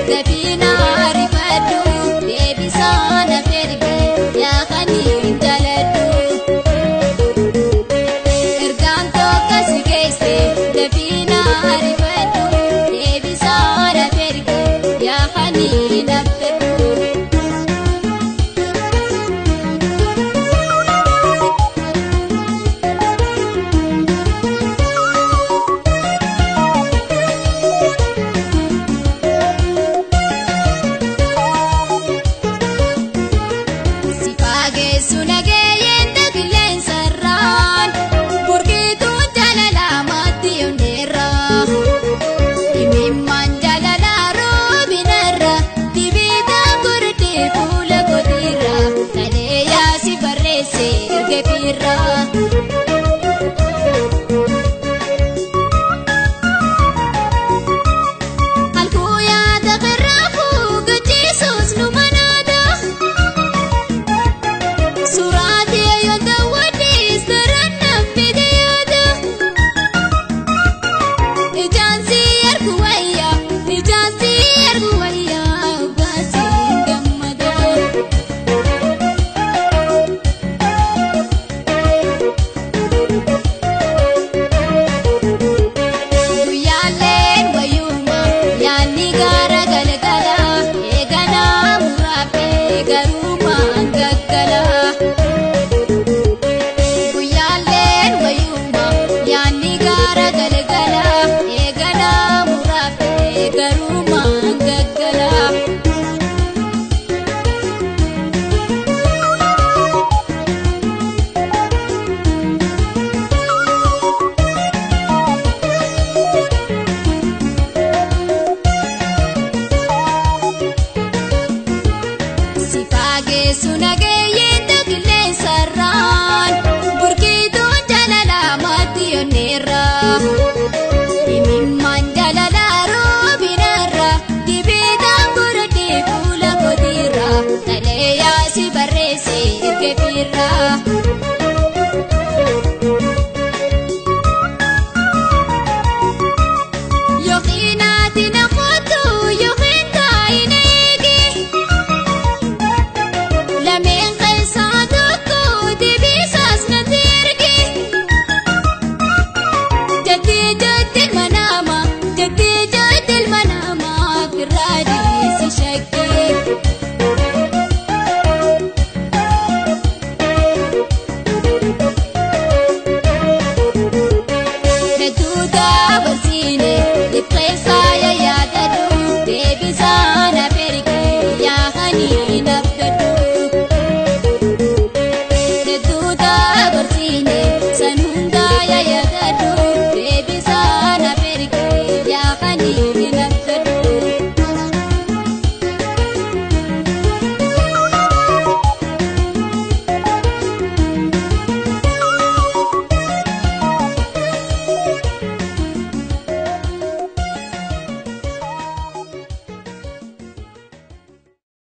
Dafii na ariifadhu deebisaa na ergi yaa haniin jaaladhu. Ergaan tokko si geesse dafii na ariifadhu deebisaa na ergi yaa haniin abdadhu. Si faageessu nageeyeen qilleensarraan burqituun jaalalaa maatti onneerra. Imimmaan jaalalaa roobinarra dibitaan gurgurdee fuula gootirra talee yaasi barreesse erga firra. Halkuu yaada qarraafuu gachiisuus nu manaada. Suuraatii yoo daawwadhees daran naaf fide yaada. Ijaan si argu wayyaa, ijaan si argu wayyaa, baasii gammada. Guyyaaleen wayyuma yaadni gara galgala eeganaa muraafee garuumaan gaggala. Guyyaaleen wayyuma yaadni gara galgala eeganaa muraafee garuumaan gaggala. Si faageessu nageeyeen qilleensarraan burqituun jaalalaa maatti onneerra. Imimmaan jaalalaa roobinarra dibitaan gurgurdee fuula gootirra talee yaasi barreesse erga firra. Yookiin ati na kootu yookiin taa'in eegi. Lameen keessaa tokko deebisaas natti ergi. Jettee jettee.